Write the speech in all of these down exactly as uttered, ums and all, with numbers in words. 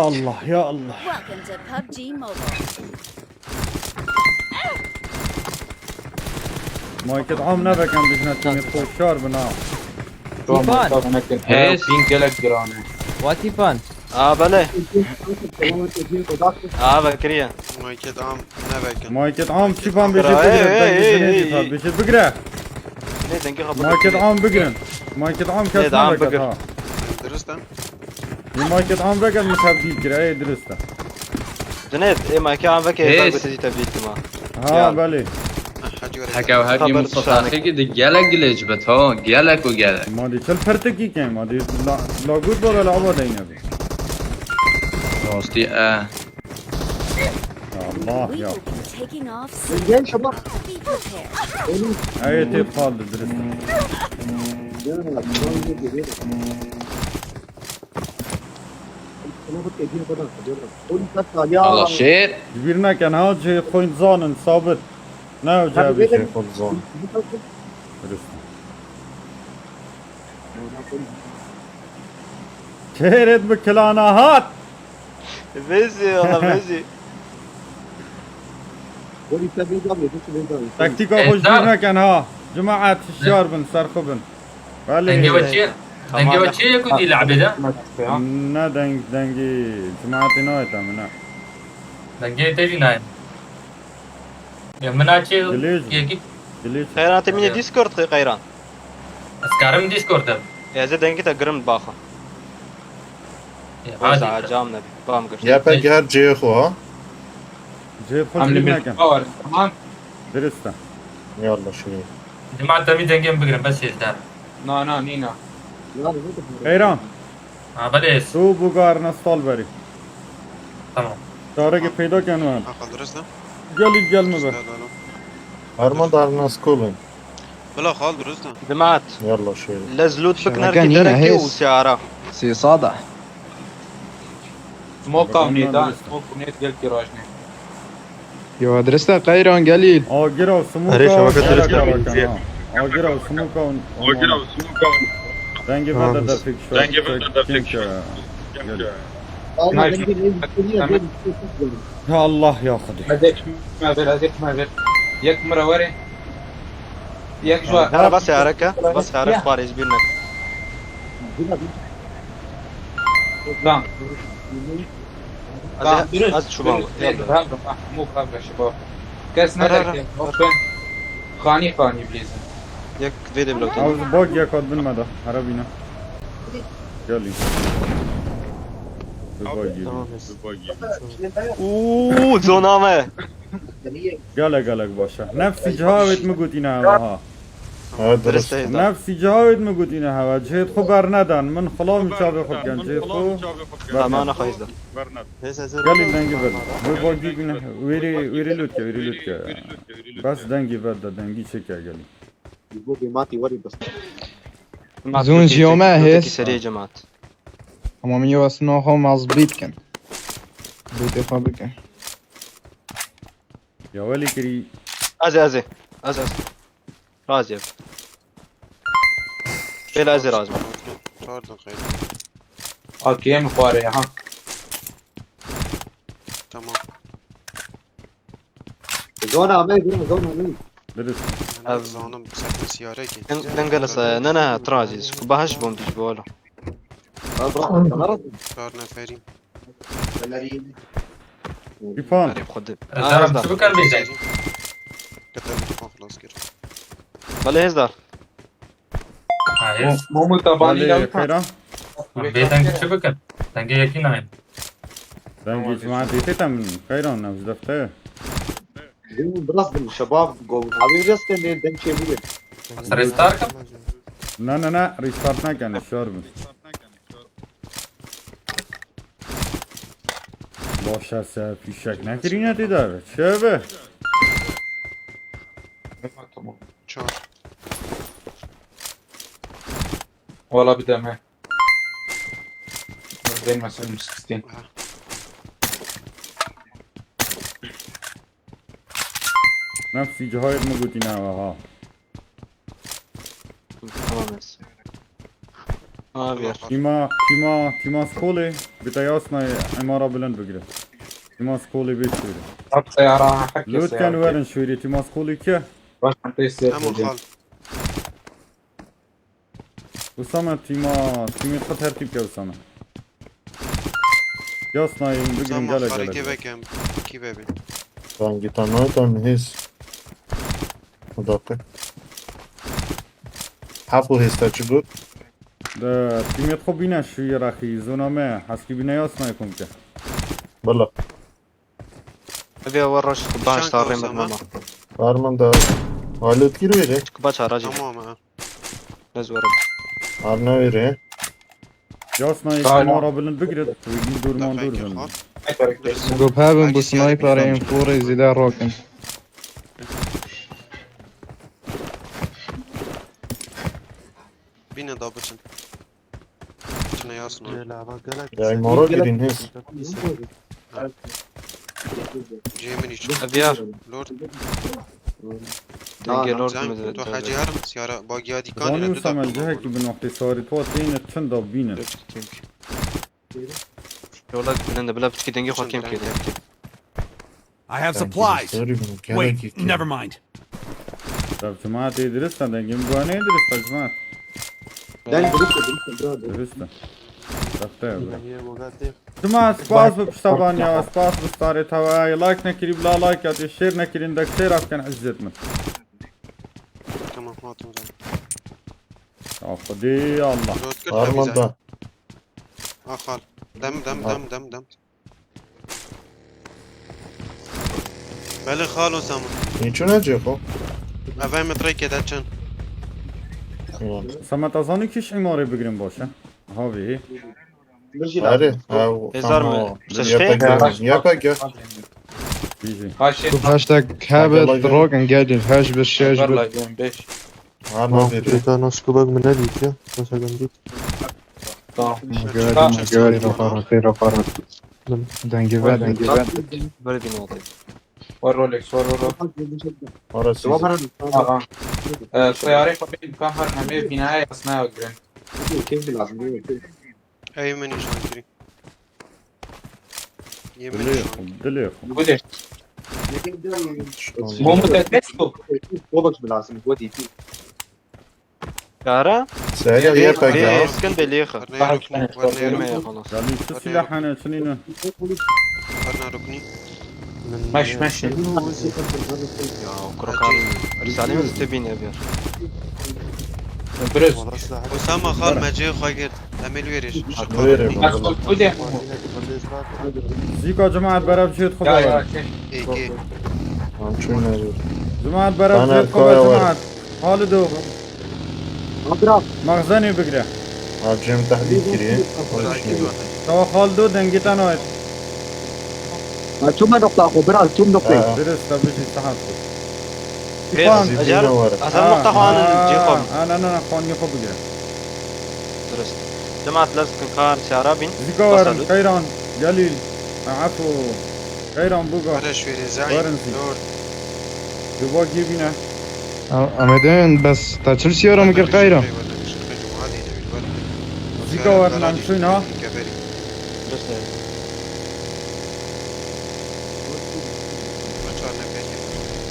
Allah ya Allah. Welcome to PUBG Mobile. Mayket am nevekan bijne timê xwe şar bin ha. Tîpan. He, ping gelek giran e. Wa Tîpan. A belê. A vekiriye. Mayket am nevekin. Mayket am çipan bêjit Hey, bigire. hey, hey, Dengê hey, Jinêdî hey. ta bêjit bigire. Ne dengê xwe Mayket am bigirin. Mayket am kes Ne, da am neveket bigir. Ha. Dirist e. Yê mayket am veket min tebdîl kir. Ey dirist e. Jinêd, ê mayke am veke Hey. Hêzar gotî tî tebdîl kima. Ha Ya. Belê. Hecî were. Heke ev hevî Xeber Musa Taxîkî di gelek glitch bit ha. Gelek û gelek. Ma dî çil pirtikî kem ma dî la lagur bala la ava deyne bi. Rastî e. Ya Allah We ya. will be taking off soon. Gel şabab. Be prepared. Ey tê qaldi dirist. Ya. Allah şêr. Ji bîr nekin ha cihê xwe zanin sabit. Ne ew cevabê cihê xwe zanin. Dirist. Kêrêt bi kilana hat. Vêzî, Allah vêzî. Taktîka xwe ji bîr nekin ha. Cemaet hişyar bin, serxwe bin. Belê. Dengê we çi ye? Dengê we çi ye ku dî le'bê de? Ne deng, dengê cemaetê nayê te min e. Dengê te jî nayê. Ya min a çi Dilê jî. yekî Dilê çi? Qeyran te mînî Discord qey qeyran. Ez karim Discord de. Ez ê dengê te girim baxwe. Ya, Weza hadi. Cam nebi. Bam gir. Ya pek her cihê xwe ha. Cihê xwe ji bîr nekin. Tamam. Dirist e. Yalla şunu. Cemaat te mî dengê min bigirin bes hêzdar. Na na nîna. Qeyran. Ha belê. Tu bugarine Stalberî. Tamam. Çarekê peyda ken wan. Ha xal dirist e. Gelî gel mi be. Herman darna skolin. Bila xal dirist e. Dimat. Yalla şöyle. Lez loot bikin Şebeke her ki nîne, derekê hêz. û siyara. Sê sada. Smoke am nê dan. Smoke net gel kirajne. Yo dirist e qeyran gelî. Agira û smoke. Erê şebeke dirist Agira e. û smoke. Agira û smoke. Dengê verde derfik. Dengê verde derfik. Gelî. Ama ben bir Ya Allah ya Xwedê. Ez ê çime ver, ez ê çime ver. Yek min re were. Yek ji Hera bas yareke. Bas yarek xwarê ji bîr nek. Dan. Ez ez çûma. Hevre, ah, mû hevre şibo. Kes ne derke. Open. Xanî xanî bilêzin. Yek vê de bila. Ew bag yek hat bin me de. Here bîne. Gelî. Bi bagî. Uuu zona me. Gelek gelek baş e. Nefsî cihawêt mi gotîne heva ha. Ha dirist. Dirist e. Nefsî cihawêt mi gotîne heva. Cihêt xwe bernedan. Min xilam çavê xwe bikin. Cihêt xwe Tamam xweyizda. Gelî dengê ver. Wê bagî bîne. Wêrê wêrê lûtke wêrê lûtke. Bes dengê ver de dengî çêke gelî. Bu bir mati var ya. Zûn jiyome hêz. Serê cemaat. Ama min yew esna xwe mazbî bikin. Bûtê xwe bikin. Ya welî kirî. Ez ê ez ê. Ez ez. Razî ev. Bêle ez ê razî. Pardon xeyr. A K M xware ha. Tamam. Zona me, zona me. Dirist. Ez zanim sekme siyarekî. Dengel se ne ne trazî. Ku bahiş bom diş bolo. Bırak sana. Çar neferî. Pîpan. Erê xwedê. Ez darim tu bikar bêjin. Qetel xwe xilas kir. Belê hêzdar. Hayır. Momu tabani Belê lawta. Xeyran. Bê deng çi bikin? Dengê yekî nayên. Dengê cemaetê tê te min Xeyran navzdefte. Bırak bunu şebab. Abi biraz da ne denk çeviriyor. Ez restart kim? Ne ne ne restart nekin şor bin. Başa se fişek nekirîne tê de. Çi be? Tamam. Çar. Wala bideme. Ben mesela sixteen. Nefsî cihayet mi gotîne heva ha. Tamam ez. Abi. Tîma, tîma, tîma skolê, bite yasnayê emara bilind bigire. Tîma skolê bê şûrê. Hep seyara, hep kes Lotken werin şûrê, tîma skolê ki? Baş pes Hemû xal. Usame tîma, tîmê xwe tertîb ke Usame. Yasnayê bigirin Usame gele xarî gele. gevek em. Kî bebin? Dangî te naytan hêz. Daqe. Hef û hêz te çi got? De tîmê xwe bîne şûyê rexî, zona me, heskî bîne yasnayê kom ke. Bila. Ev ê we roj ku baş Şan tarê kawsa min ma. mama. Armin de. Alot gir wêre. Ku baş aracı. Tamam ha. Ez werim. Arna wêre. Yasnayê Sağ ol. emara bilind bigire, wî dûr man dûr Dakika bin. xal. Go pevin bu sniper info zîde rokin. Bine da biçin. Çine yasna. Ya moro girîn hêz. Cemil için. Ev ya. Lord. Denge lord Sen mu tu hacı yarım siyara bagiya dikani Zanî ne Usame, cihekî bi noqtê sarî tu têne çinda bînin. Yola gidin de bila piçkî dengê xwe têm kê. I have supplies. Wait, never mind. Tabi cemaat ê dirist e, dengê min bu ne dirist e cemaat. Deng dirist e, dirist e, birader. Dirist e. Saxte ya bira. Cemaat spas bi piştaban ya, spas bi starê tawayê. Like nekirî bila like ya, tê share nekirin dek share afken izzet min. Tamam, hatim ben. Ya Xwedê Allah. Lord kır Armin tabi. de. Ah xal. Dem dem dem dem dem. Belê xalo Samet. Niçin acı ko? Evay metreke de çin. Tamam. Samet, azanî kî ji îmarê bigirin baş e? Havê. Arı. Ha, Hezar mı? tamam. Ses Yapacak. fake? Yapacak. Bîjî. Baş şey. Hashtag habit rokin gelin hash bir şeş bir. Vallahi ben beş. Arma verir. Tane skubak mı ne diyor ya? Mesela ben bir Tamam. Gördüm, gördüm, rafa, rafa, rafa. Denge ver, denge ver. Böyle bir nokta. Var Rolex, var var var. Orası. Tamam. Ee, seyare kapıyı kamher hemi binaya yasnaya girin. Ey min nîşan kirî. Yê min Dilê nîşan xwe, kirî. dilê xwe. Gude. Momut etmez bu. Kovac bi lazim, bu değil. Kara? Seyre Bê yapacak. iskin belê xwe. Werneyê ruknî, werneyê Yeme ruknî. ya xalas. Gelî çi silah hene, çi nîne? Werneyê ruknî. Meş meş. Ya kurkan. Risalê min te bîne bir. Brez. Osama xal mecê xwe girt. Em ê li wêrê ji Verir. Nasıl bu de? Zîka cemaat berev cihêt xwe Ya bavere. ya şey. Êkê. Ançun ne diyor? Cemaat berev Bana cihêt xwe kaya be var. cemaat. Halido. Abra. Mexzenê bigire. Acem tehdit kiriyor. Sakin ol. Tawa Halido dengê te nayet. Ha, çuma nokta xo, biraz çum nokta. Ha. Dirist e, bijî sahat xwe. Pêr, Fan. ecer, Zîbîne were. ezer nokta xwe anin cî xwe. Ana, ana, ana, xwan yê xwe bigire. Dirist. Cemaat lez kin kar siyara bin. Zîka werin, Qeyran, Gelîl, Efo, Qeyran, Buga. Were şwêrê Zeyn. Werin zî. Lord. Di bagiyê bîne. Amedin bes te çil siyara min kir Qeyran. Zîka werin, em çûn ha. Dirist e.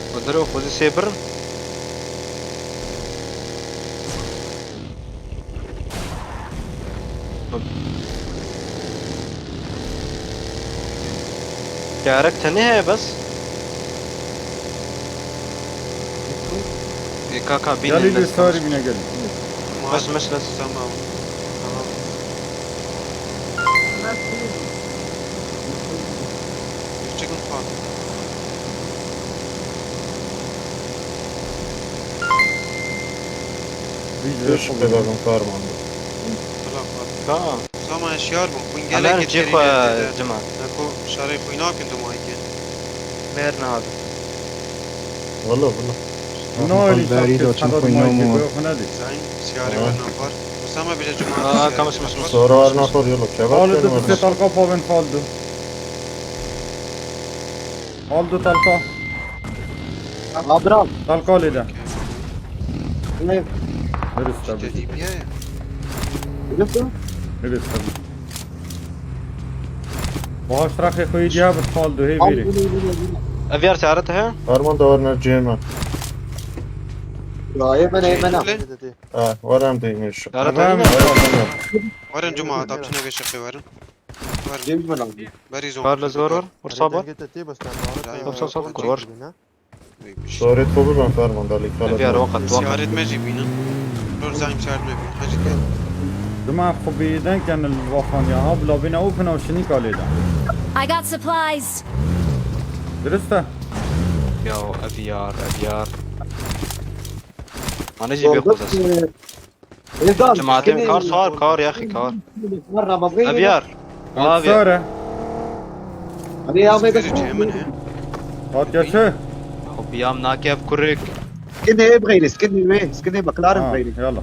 Xwe dirê û xwezî sê birin. Gerek tenê heye bes. Ê kaka bînin. Gelî lê sarî bîne gelî. Meş meş les. Tamam. Tamam. Çıkın falan. Beş kadar karman. Ka. Zaman şiyar bû. Hûn Emer gelek cê yetkerî xwe lê dide. Cima. Neko şarê xwe nakin dumahî ke. Mêr niha bi. Valla valla. Nayê Berî şarkê da çim hada xwe dumahî namo. Xwe xwe nedî. Zayn siyarê Ha. we nafar. Osama bile cuma. Aa, kamiş mişmiş. Sonra arna kor yolu kebap. Xalido tu sê talqa pavên Xalido. Xalido talqa. Abra. Talqa lê de. Ne? Dirist e. Tedîbiye. Nasıl? Neresi tabii? Baş rakı koyu diye bir kaldı, hey biri. Ev yer ticaret he? Ferman da var ne cema. Ya, hemen, hemen. Ha, var hem de inmiş. Ticaret Tamam. he? Var hem de. Warin cuma, da tune ve şaqê warin. Warin. Cem hemen aldı. Beri zon. Var la zor var. Ursa var. Sab, sab, sab, kur var. Soret xwe bibe Ferman, dalî kala. Ev yar waqt, waqt. Siyaret me jî bînin. Lor zayim siyaret me bînin. Hacı gel. Dima xwe bêden ken li vaxan ya. Ha, bila bîne û pina şinika lê de. I got supplies. Dirist e? Ya, ev yar, ev yar. Mane jî bê xwe zes. Cemaatê kar sar, kar yaxî kar. Ev yar. Abi. Sare. Hadi ya, Sibirê çê min he. Hat yaşa. Xwe biyam nake ev kurik. Skinê bixeyne, skinê wê, skinê McLaren bixeyne. Yalla.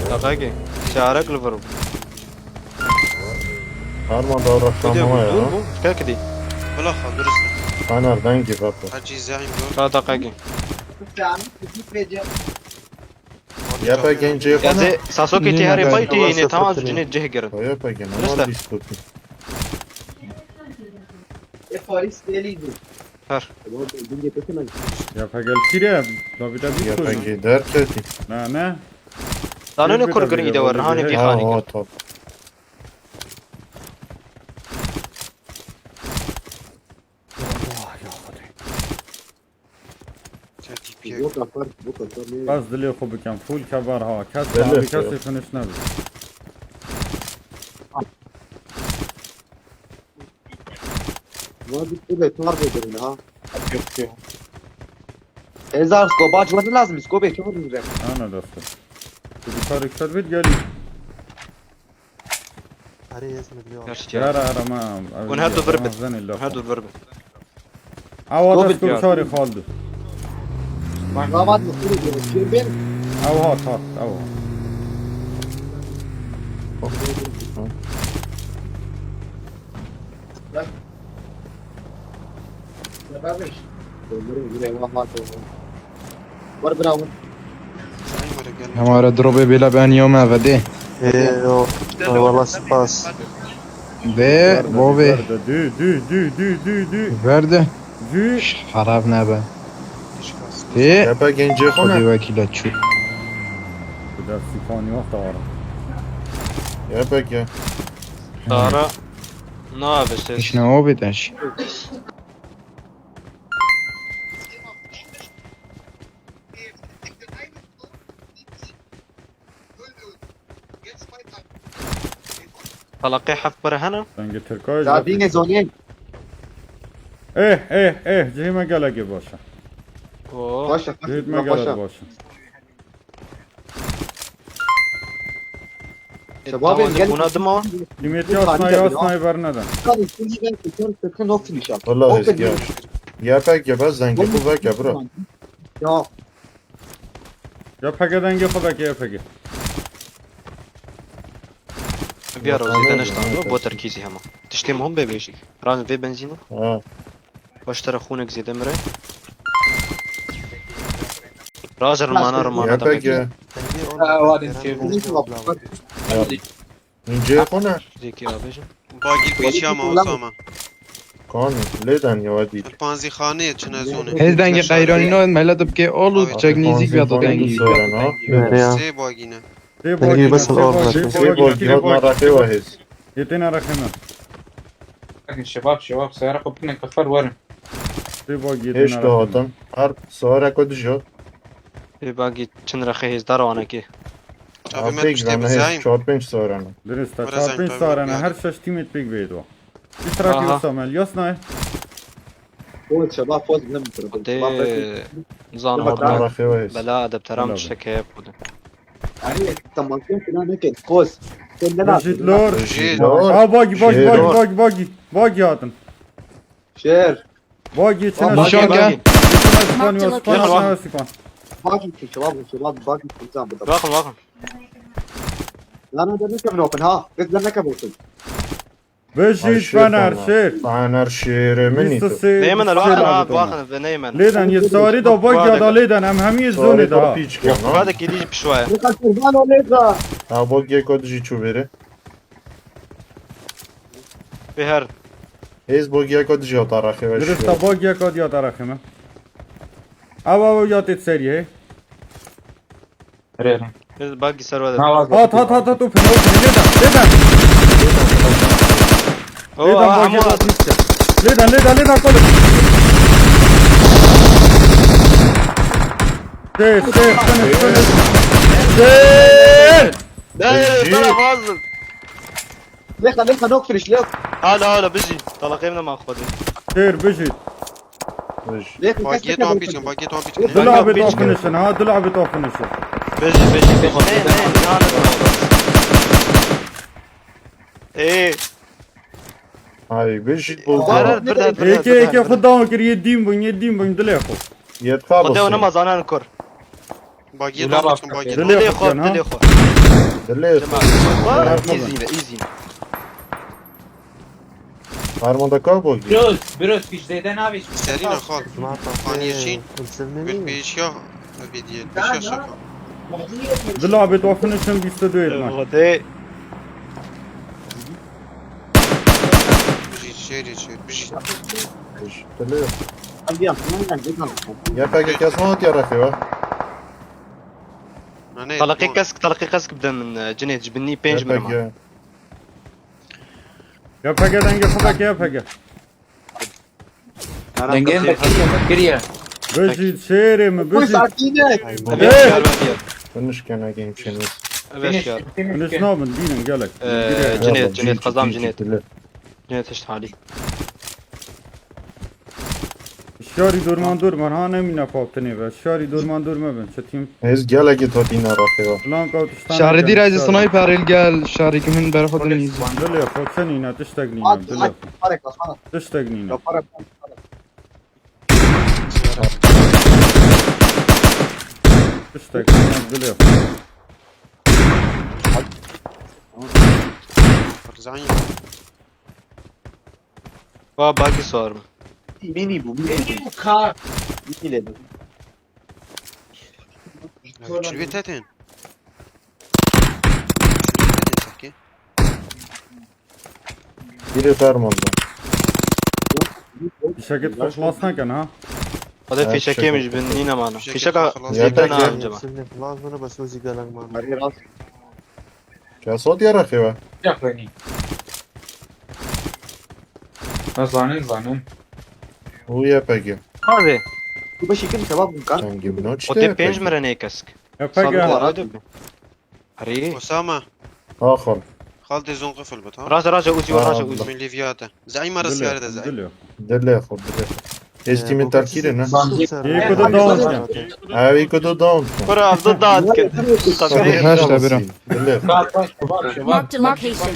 Daqayke. Şarek li vir. Ferman da rexlamama ya. Dur bu. Kalk di. Bila xwe durust. Fener dengî bak. Hacı zayim dur. Ka daqayke. Y P G'in cihê xwe ne? Sasokê tê herê pay tê yênê, tamam, tu cinê cih girin. Y P G'in, ama lîst kutî. Her. Y P G li kî re? Davîda bîst Y P G derketî. Ne, ne. Danone kur girin îde wer, hanê vî xanî kir. Top. Allah ya Xwedê. Bas dilê xwe bikem. Full kebar ha. Kes abi kesê finish nebi. Hezar skobaç wadi lazım, skobê çor mire. Ana dostum. Tu bir karı kör bir gel. Erê ez min biliyor. Gerçi Yara arama. Hûn her du vir bin. Hûn her du vir bin. Awa da skur şarî xaldu. Rabat mı? Kuru kuru. Bin. Awa tat, awa. Sebebiş. Ömrü yüreğime mal oldu. Var bravo. Hemara dropê bêla ben yo me vedê. Ê, yo. Eyvallah, spas. Vê, bo vê. Dü, dü, dü, dü, dü, dü. Verde. Dü. Harab nebe. Tê. Tepe gencê xwe ne. Xwedê wekîla çû. Bu da sikan yok da var. Tepe ke. Tara. Ne abi ses? Hiç ne o bir taş. Talaqê heft pere hene? Dengê Tirkayê Ya zaf bîne yüksek. Zonê. Eh, eh, eh, cihê me gelekê baş e. Oo. Baş e, Cihê me baş gelek e. Baş e. Şebabê, tamam, gel. Buna dima. Kıymetli asnayı asnayı berneden. Tabii, şimdi ben tutuyorum, sakın o finish yap. Vallahi eski ya. Ya pek ya, ben zengin bu bek ya, bro. Ya. Ya pek dengê xwe veke, ya pek. Biyar o zêde neştan, bo terkîzî hema. Tiştê min hûn bê bêjî. Ran vê benzîna. Ha. Baş te re xûnek zêde mire. Razer rimana rimana da. Ya pek ya. Ha, var, şey, bu. Hadi. Min cihê xwe ne? Zêkî avêjin. Bagî pêşiya me, Oza me. Kan, lê den ya dî. Panzîxaneyê çine zonê. Hêz dengê qeyranîno mele dibkê ol û çek nêzîk bîya to dengî. Sê bagî ne. Sê bagî ne. Sê bagî hat me rexê we hêz. Yê têne rexê me. Bakın şebap, şebap, seyara xwe bikine kefar werin. Sê bagî yê têne rexê me. Hêş dihatin. Her seyara ku dijot. Sê bagî çin rexê hêzdar wanekê. Çavê me piştê bi zayim. Çar pênc sarana. Dirist e, çar pênc sarana, her şeş tîmêt pêk bêdwa. Çi trafî wisa me, Yasnayê? Poz, şebap, poz, ne bitir. Dê zan bela edeb teram tiştekê xwedê. Arê, tamam, filan neke, poz. Sen ne lazım? Jit lor. Jit lor. Aa, bagî, bagî, bagî, bagî, bagî. Bagî hatin. Şer. Bagî içine. Nişan gel. Span yok, span, span. Bagî ki, şebap, şebap, bagî ki, tamam, bu da. Bakın, bakın. Lan, lan, ne kadar open ha? Biz ne kadar open? Bejî Fener şêr. Fener şêrê min î tu. Neymen el bakın abi, bakın ve neymen. Lêden yê sarî da bagî da lêden em hemî zonê da. Pîç kir. Hadi ki dî pişwaye. Ne kadar kurban o lêda. Ha, bogiyeka dijî çû vêrê. Bê her. Hêz bogiyeka dijî hata rexê ve. Dirista bogiyeka diya te rexê me. Ew, ew, ew ya tê serî, hê. Rê, rê. Hêz bagi ser ve de. Na, vaz Hat, hat, hat, hat, open, open, lêdan, lêdan. Oo, Lêdan, ama bagi, bagi. Lêdan, lêdan, lêdan, kolum. Sêr, sêr, finish, finish. Sêr! Dayı, Bijî. Sana fazla. Lexa, lexa, nok finish, lexa. Hala, hala, bijî. Talaqê min ma xwedî. Sêr, bijî. Lexa, Bagiyê kes wan nekem pîçin, bagiyê wan pîçin. Dil abi to finish in, ha, dil abi to finish in. Bijî, bijî, bijî. Ne, ne, ne, ne. Ê. Ay, bijî bu. Zarar bir de. Êkê, êkê xwe down kir, yê dîn bûn, yê dîn bûn, dilê xwe. Yê xwe Xwedê bû. Ona mazanan kur. Bagiyê Dila wan bak. Pîçin, bagiyê. Dilê Dilê xwe, xwe, ha? Dilê xwe. Dilê xwe. Tamam. Var, Tamam. Easy be, easy. Fermandeka bogî. Biraz, biraz piş zêde navî. Serî ne xal. Xaniyê çî. Gül pêşiya. Vediye. Pêşiya şaka. Dila bê to finish in bîst û du etme. Xwedê. Bijî, şêrê şêr, bijî. Bijî. Dilê. Ya peki kes ne hatiye rexê ve? Nane, Talaqê kesk, talaqê kesk bidin min, e, Cinêt, ji binî pênc mirim. Ya peki. Ya peki, dengê xwe veke, ya peki. Dengê min vekiriye, vekiriye. Bijî, şêrê min, bijî. Ay, bu Ê! Finish kene game change. Evet ya. Finish nabin, bînin gelek. Ee, Cinêt, Cinêt, qazam Cinêt. Cinêt hişt halî. Şarî dorman dorman ha, nemîne pawtinê ve. Şarî dorman dorme bin, çetin. Ez gelekî totîne rafê ve. Lan kaw tiştan. Şarî dî rayzî sniper il gel, şarî kimin berxwe dinîz. Dilê xwe çenîne, tiştek nîne, dilê xwe. Tiştek nîne. Tiştek nîne, dilê xwe. Zayin. Ba, bagi sor mu? Mini bu, mini. Mini bu. Ka. Mini bu. Ya, üçlü bir zaten. Üçlü bir zaten sanki. Biri fermanda. Fişeket koşmasına ken ha. Hadi fişekê min ji bin nîne mana. Fişeka zêde na encama. Lazım bana basın zigalan mana. Kes hatiye rexê we? Yaxwênî. Na zanin, zanin. Û Y P G. Abi. Bu beşi kim kebap mı kan? Çengim no O işte tê pênc Y P G. Mire nê kesk. Y P G. Sabit ara dibi. Arê. Osama. Ha, xal. Xal dê zon qifil bit, ha? Raja, raja, uzi, raja, uzi. Min lîvyate. Zeîma Dilê, resiare de zeî. dilê. Dilê xwe, dilê xwe. Êstî min terkî de ne? Yê ku da down ken. Ew ê ku da down ken. Kura, da down ken. Tabii. Haşta bira. Dilê xwe. Marked a location.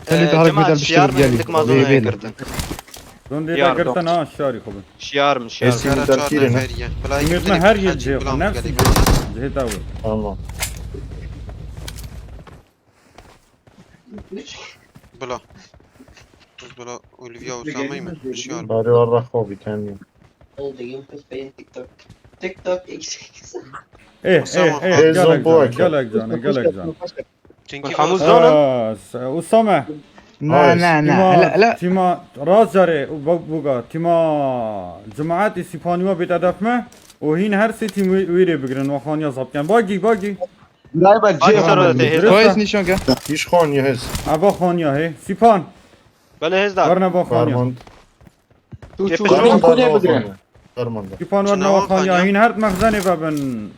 Elî Ee, tarif Cemal, bedel şiyar piştî min gelî. Dik mazlum Lê bêle. Girdin. Dondê Şiyar, de girtin dost. Ha, şarî xwe bin. Şiyar min, şiyar. Êstî min terkî de ne? Her yıl cihê xwe nefs cihê tawe. Tamam. Bila. Bila Olivia Usama'yı mı? Şiyar. Bari Allah hobi kendi. TikTok. TikTok X X. Eh, eh, eh, gelek canı, gelek canı, gelek canı. Çünkü Hamuz Aa, s-, Usame. Na, na, na. Tima, hele, hele. Tima, rast carê, bu-, buga, tima cemaetê Sîpaniwa bêt edef me, û hîn her sê tîm wê, wê rê bigirin, wa xaniya zap ken. Bagî, bagî. Biray be, Bagî cê sarı Ahmet. Te hêz. Dirist e. Nîşan ke. Hiç xaniya hêz. Eva xaniya hê. Sîpan. Belê hêz da. Warne ba xaniya. Ferman. Tu çû Ferman Kur'an da kudê da bigirin. Ferman da. Sîpan warne ba xaniya. Hîn her mexzenê ve bin,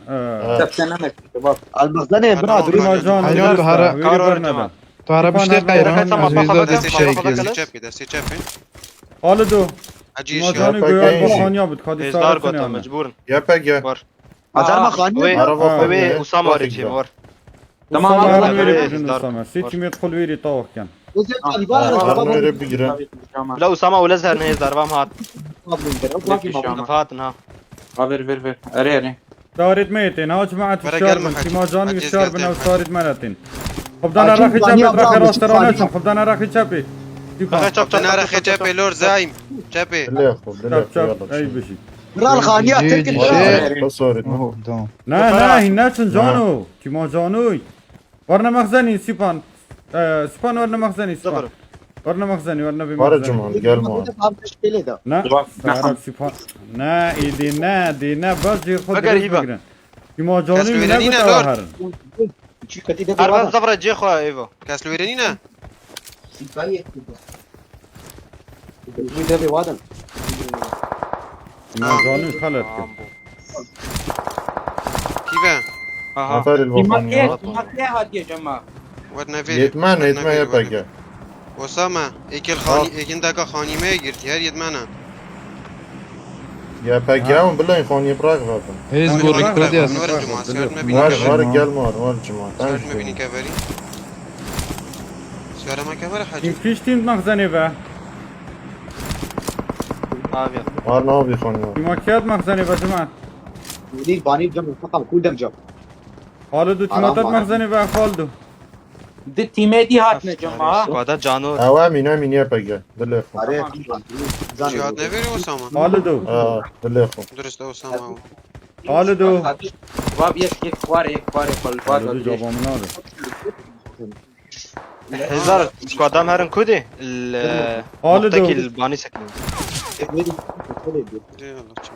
e, Tepsene mektubu bak. Al mexzenê bira durma can. Aynen, tu hara, wîrê bernede. Tu hara biştê qeyran, ez wî zor dest şey kir. Destê çepê, destê çepê. Halido. Hacı iş ya. Macanı göğe ba xaniya bit, kadi sağ mecburun. Y P G. Var. Azar ma xaniya. Wê, wê Usama rê çê var. Tamam, Usama abi, herin abi, wêrê abi, bigirin dar. Usama. Sê tîmê xul wêrê tawak ken. Herin wêrê bigirin. Bila Usama wele zer nehê zarvam hat. Hatin ha. Ha, ver, ver, ver. Erê, erê. Şarit me yetên, ha, cemaat şar bin. Tima can şar bin, ew şarit me netin. Xubdana raxî çepê, raxê rasterane çin. Xubdana raxî çepê. Raxê çap çap. Raxê çepê lor zaym. Çepê. Çap çap. Ey bişî. Kral xaniya Tirkin. Erê, erê. Ne, ne, hîn neçin cano. Tima canoy. Warne mexzenî Sîpan. Ee, Sîpan warne mexzenî Sîpan. Sıfır. Warne mexzenî, warne bir Var mexzenî. Cuma, gel ma. Abi teşkili de. Ne? Var. Sara Sîpan. Ne, êdî ne, êdî ne, bas jêr xwe Eger dirêj hîba. Bigrin. Îma canî Kes min wêrenî ne ne, guta Lord? Herin. Çi ketî de Arda vada. Zafra cê xwe, Evo. Kes li wêrenî ne? Sîpayê kurdî. Wî devê wadan. Îma canî xelet kir. Kî be? Aha. Neferê li Kîma Vatanya. Kê, kîma kê hatiye cema? Wet nevêrî. Yetmen, wet yetmen nevêrî, wet YPG. Nevêrî. Osama, êkil xanî, Ha. Êkin deka xanî me girtî, her yetmena. YPG Ha. Hûn bilên xanî birax vebin. Hêz Em gor birax rikredî vebin, ez. Werin cuma, siyaret me bînî War, keverî. War gel mar, war cuma. Siyaret me bînî keverî. Siyaret me keverî hacî. Kim kiştîn mexzenê ve? Abi. War ne abi xanî var. Kîma kiyat mexzenê ve cuma? Banî, banî cem, fakam kul dem cem. Xalidu, Aram tîmatat var. Mexzenê ve Xalidu. Di tîmê dî hatine cema. Squada cano. Ew emîn, emîn YPG. Dilê xwe. Are. Tamam. Cihad nevêrî Osama. Xalidu. Ha, dilê xwe. Durist Osama. Xalidu. Vab yek, yek xwarê, yek xwarê, xwe li Xalidu, caba min nade. Hêzdar, squadan herin kudê? Xalidu. Noktekî li banî sekin. Eyvallah, çal.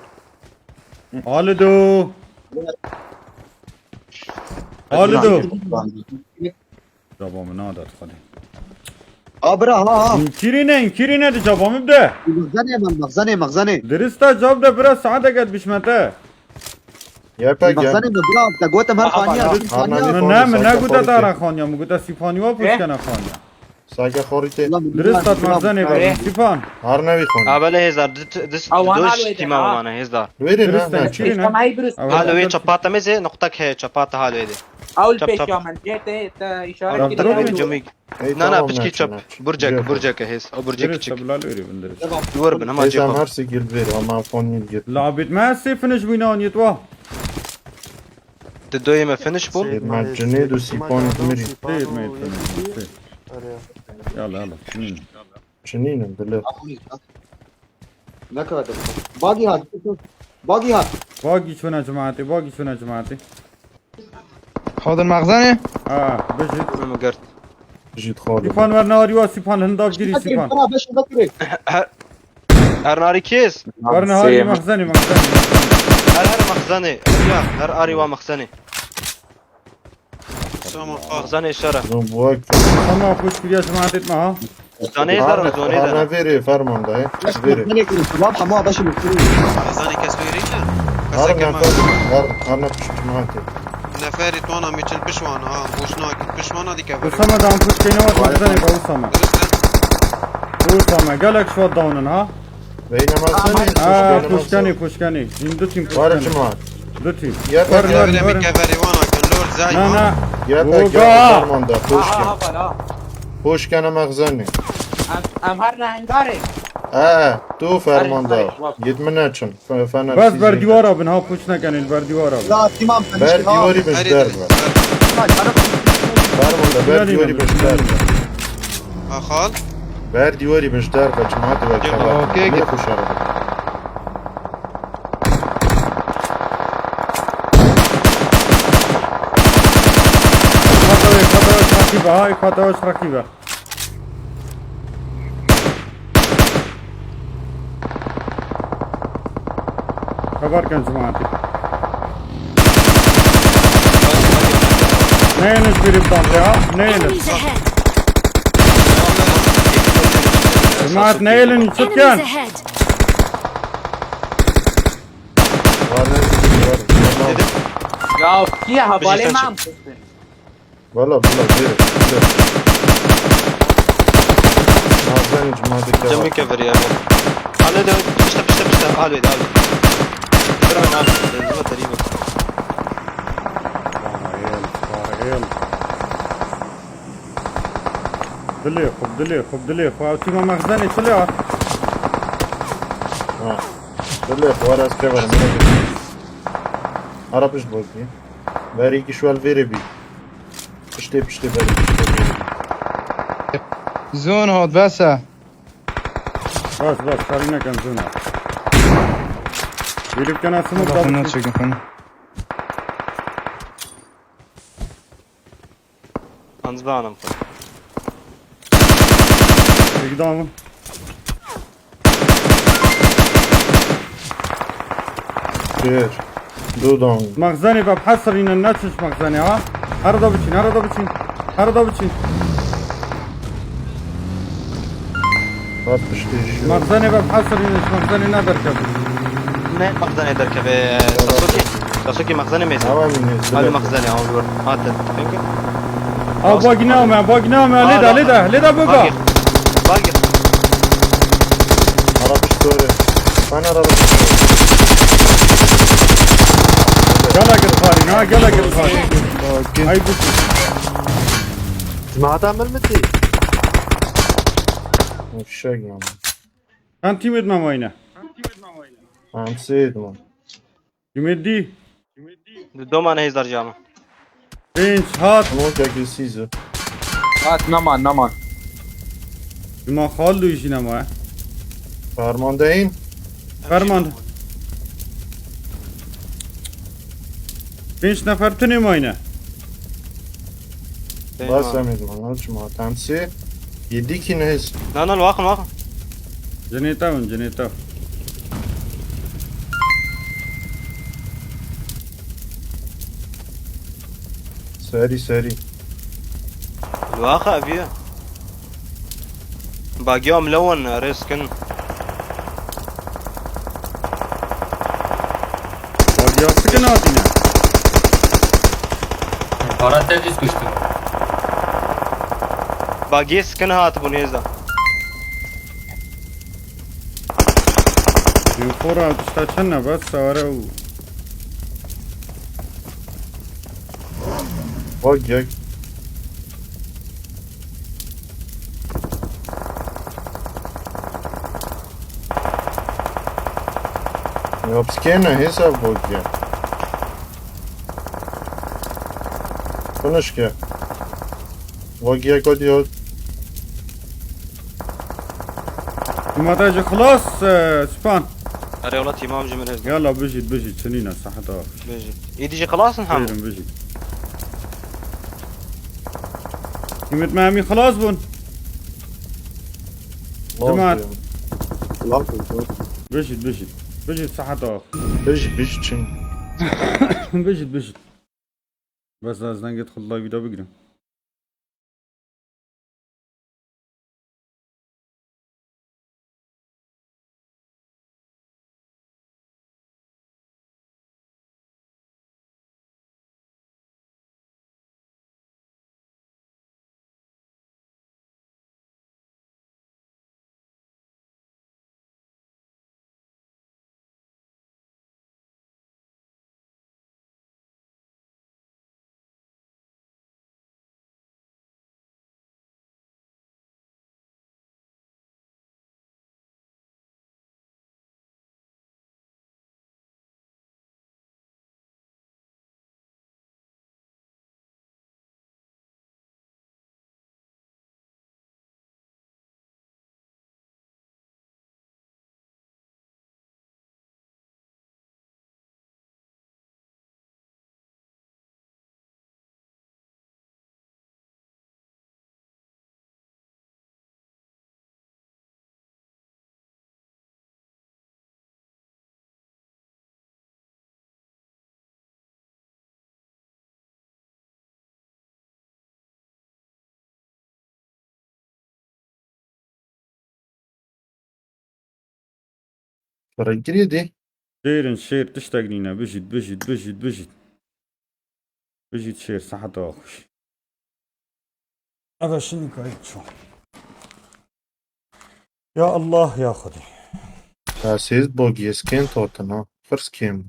Xalidu. Xalidu. Caba min nadat Xalid. Abra ha ha. Înkirî ne, înkirî ne, di caba min bide. Mexzenê min, mexzenê, mexzenê. Dirista cab de bira, saeteke dibişme te. YPG. Mexzenê min bira, te gotim her Aha, xaniya, aha. Her xaniya. Min ne, min ne gote dara xaniya, min gote Sîpaniwa puşkene xaniya. Sage xorî tê. Ulan, Dirist at, bira, mexzenê bira. Baba, Sîpan. Har nevî xon. Abele hêzar, dit, dit, Awan doş halwê de, tîma ha. Mane hêzar. Wêrê Dirist ne, ne, em, çirî ne? Çekemeyî birist. Halwê çapata meze, noqtek he, çapata halwê de. Ew li Çap, çap. Pêşiya min, cê te, te işaret Raftar kiriye. Olmuyor. Camı. Ey, Na, na, tamam, piçkî ne çap. Çap. Burcek, Cevap. Burcek he, hêz. O burcek Dirist küçük. Bila lêrî bin dirist. Devam. Duvar bin, ama Ey, cê sen xwe. Her şey gir ver, ama fon nil gir. Labit me sê finish bûyne an yetwa. Di doyê me finish bû. Seyid Mecnê du Sîpan Mirî. Seyid Mecnê. Yala, yala. Çinîn. Çinîn in, dilê. Ne kadar da. Bagi hat. Bagi hat. Bagi çöne cemaati, bagi çöne cemaati. Hodin mexzenê? Ha, bijit. Bunu mu gert? Bijit xalid. Sîpan ver nariwa, Sîpan hindav girî, Sîpan. Bana beş dakika. Her, her nari kes? Ver nari mexzenê, mexzenê. Her, her mexzenê. Ya, her ariwa mexzenê. Tamam, al. Mexzenê şer e. Zon bu ek. Tamam, hoş bir yaşam adet mi ha? Zane zar, zone zar. Ana veri ferman da, e. Veri. Ne kırın? Tamam, ama başım kırın. Zane kes veri ne? Her nefer, her, her ne pişman. Neferi tona miçin pişman ha. Boşuna pişmana dike veri. Usama dan puşkene var, mexzenê be Usama. Usama, gelek şu dawnin ha. Beynema seni, Ha, puşkene, puşkene. Him du tim puşkene. Var cuma. Du tim. Ya Var, bak, var, Evine var. Bir keveri wana ki lor zay Na, ma. Na. Ya bak, Oga. Ya fermanda, puşken. Aha, aha, bala. Puşken ama zani. Em, em her ne hengare. Ha, tu fermanda. Her hengare, bak. Yetmine çin. Fe-, fena Bas siz ber yine. Dîwara bin ha, puşkene, ber dîwara bin. Ya, tamam, ben Ber işte, ha. Dîwarî bin Her derve. Tamam, canım. Fermanda, ber Bilal dîwarî bin inanın, derve. Bilal inanın. Axal. Ber dîwarî bin ji derve, cemaat ve Yok, kebab. Okey, Ne git. Xweş araba. Kata wê, kata wê rakibe, hay, kata wê rakibe. Xeber ken cemaatî. Neyên ji bîrî bidan te ha? Neyên. Enemies ahead! Cemaat neyên çi Enemies diken? Ahead! Var ne? Var. Ya, kî hevalê Bijî me sen em çi? Valla, valla, vêre. Nazen cuma dikkat. Cemil kevir ya. Hale de, pişte, pişte, pişte. Hale de, hale. Bırak abi. Benzeme teribi. Fail, fail. Dilê xwe, dilê xwe, dilê xwe. Ew tîma mexzenê çi lê hat? Ha. Dilê xwe, ez keverim. Ara pişt bozî. Verî ki şu el vêrê bî. Piştê, piştê, berî, piştê, berî. Zon hat, bes e. Bas, bas, karî neken zon hat. Bêrî bikene smoke da. Lafını çekin. Bikene. Hızlı hanım. Çekil tamam. Şêr. Du down. Mexzenê ve hesirîne, neçin ji mexzenê ha. Here de biçîn, here de biçîn. Here de biçîn. Bas piştê şu. Mexzenê ve hesirîne, ji mexzenê ne derkevin. Ne mexzenê derkeve Sasuke? Sasuke mexzenê mêze. Tamam, yine. Abi mexzenê, abi gör. Hatin. Peki. Ew bagî name, bagî name, lê de, lê de, lê de biba. Bagir. Bagir. Araba story. Ben araba story. Gela gir parî, ha, gela gir parî. Ay bu. Cemaat amir mi ti? Fişek lan. Çend tîmêt me mayne? Em sêd man. Tîmêt dî. Di doman hêzdar cama. Pênc hat. Ama o gel sizi. Hat, naman, naman. Cuma xal du jî nema. Fermandeyim. Ferman. Pênc nefer tunê mayne. Bas em êd man. Cuma temsi. Yedi ki nehiz. Na na, waxin, waxin. Cinê te hûn, cinê te. Serî serî. Waxa ev ye. Bagiya em lewan reskin. Bagiya sikin hatîne. Para te dîs kuştu. Bagiye skin hat bu nêzda. Infora tişta çend ne bes sare û Bak gel. Ya piskene hesap bak gel. Konuş gel. Bak gel, hadi ya. Cuma te ji xilas, e, Span. Erê wela tîmam ji min rêz. Yala bijît, bijît, çinîne, sahet ax. Bijît. Êdî jî xilas in hemû. Bêrin bijît. Himmet me hemî xilas bûn. Cemaat. Bijît, bijît. Bijît, sahet ax. Bijît, bijît çin. Bijît, bijît. Bes ez dengê xwe li layvî de bigirim. Ferengirê dê. Şêr in şêr, tiştek nîne. Bijît, bijît, bijît, bijît. Bijît şêr, seheta xweş. Eve şinika ço. Ya Allah, ya Xwedê. Ya sêz bogiyê skin totin ha. Firs kêm.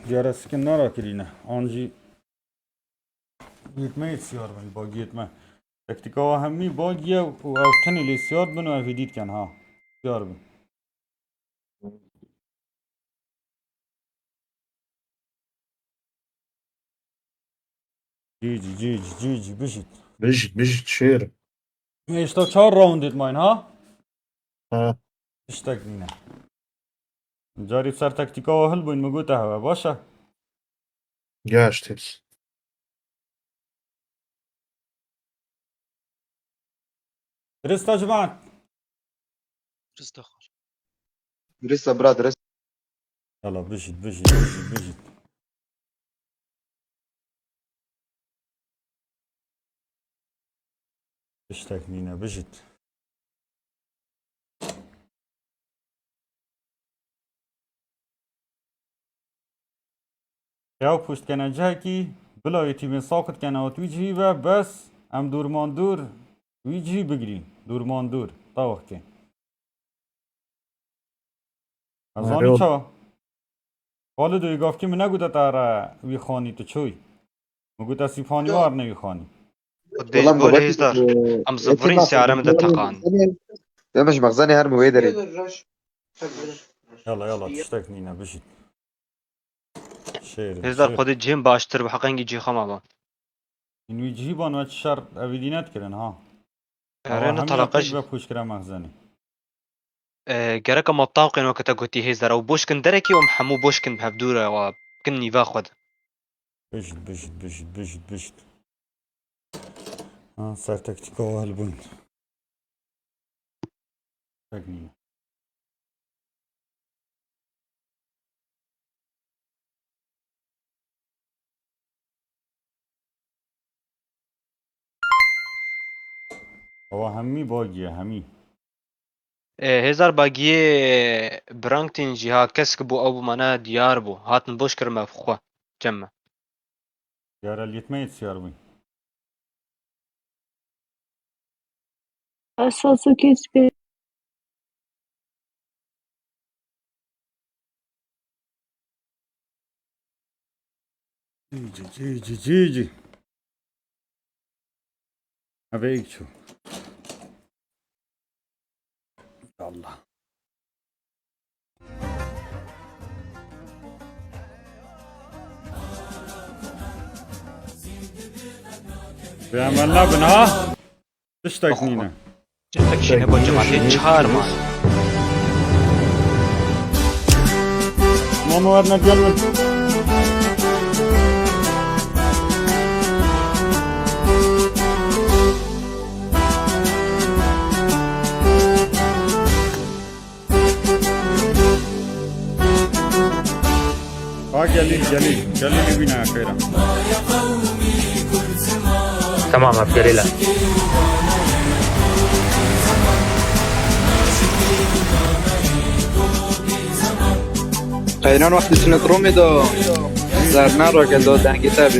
Diyare skin nara kirîne. An jî yetme yê siyar bin, bagiyê me. Tektika wa hemî bagiye û ew tenê lê siyar bin û ev hêdî dikin ha. Siyar bin. Cî cî cî cî cî cî bijît. Bijît, bijît şêr. Hêşta çar roundê dimayîn ha? Ha. Tiştek nîne. Carî ser tektika wa hilbûyn, min gote hewe, baş e. Gaş tepsi. Rista civan. Rista xwe. Rista bira, rista. Yala bijît, bijît, bijît, bijît. Tiştek nîne, bijît. Xeyaw pûşt kene cihekî, bila wê tîmên saqit kene ot wî cihî ve, bes em dûrmandûr wî cihî bigirîn. Dûrmandûr, tawexkê. Ez Alo. Zanî çawa? Xalido, yê gavkî min negote te re wî xanî, tu çûyî. Min gote Sîfanî Yo. Warne wî xanî. Xwedê Wala ji bo babetî, Hêzdar. e, Em ê zivirîn têma siyare min de xwedê teqan. Mexzenê, ya min ji Mexzenê her mi wê derê. Yala, yala, tiştek nîne, bijît. Şêr, Hêzdar, şêr. Xwedê cihên baştir bi heqengî cihê xwe maba. Min wî cihî ban we çi şer evî dîne dikirin, ha? Erê, Awa ne hemî talaqe yek jî. Ve pûç kire Mexzenê. E, gereka ma taqên weke te gotî Hêzdar, ew boş kin derekî, em hemû boş kin bi hevdû re, wa kin nîva xwe de. Bijit, bijit, bijit, bijit, bijit. Ha, ser tektika û helbûn. Tek nîne. Ewa hemî bagî ye, hemî. E, Hêzar bagiyê Brangtîn jî ha kesk bû, ew bi mane diyar bû. Hatin boş kirin me xwe, cem me. Diyar eliyet me yê siyar bû. Esas û kes pê. Cî, cî, cî, cî, cî. Eve ilk çû. Allah. Bi emel nabin ha. Tiştek nîne. Çifteki şîne bo cemaatê çar man. Mamo, werne gel min. Ha gelî, gelî, gelî bîne xêra. Tamam, hep gelî le. Qeynan wextî çine Romê de zerna roke do dengê te bî.